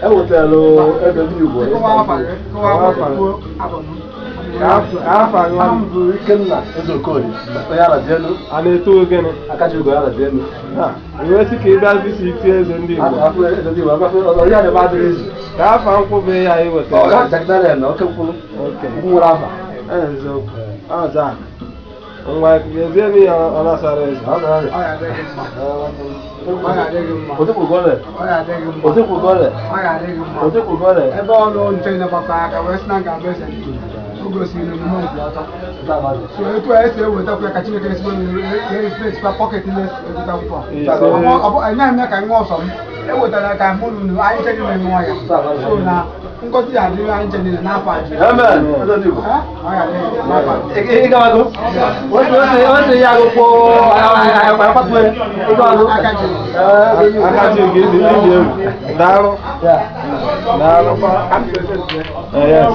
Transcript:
Ewetara eze ndị Igbo. Afa gị? Aha m bụ Ikenna Ezeokorie, onye ala dị elu. A na-eto ogene? Akaji ugo ala dị elu. Iwe sị ka ị bịa visit eze ndị Igbo. Afọ eze ndị Igbo, afọ onye a na-eme adịghị izu. Ka afa nkwụ bụ ya ị Ọ wetara? ga Jack Daniel na oke mkpụrụ. Okay. Nkwụ nwere afa. Eziokwu. Ọ Jack. Ngwa, gezie ya, ọ nasara eze. Otekwugole. Otekwugole. Otekwugole. Ebe ọrụ nche na-agbakọ aka wee sị na nga abụ eze ndị Igbo. O gosiri na omume nke ọtọ. So etu a esi ewetakwa ya ka Chineke esi wee pocket na-eweta akwụkwọ. Enyeghị m ya ka nwa ọsọ m ewetara ka mụ na unu anyị chere ime nwa ya. So na ngọzi ya adịrị anyị nche niile n'afọ a. Amen. Eze ndị Igbo. Ha? Ọ ya adịrị n'afọ a. Ịgawago. Otu ya akwụkwọ akwatue. Ịgawago. Akaji gị dị ịdị egwu. Daalụ. Daalụ. Yes.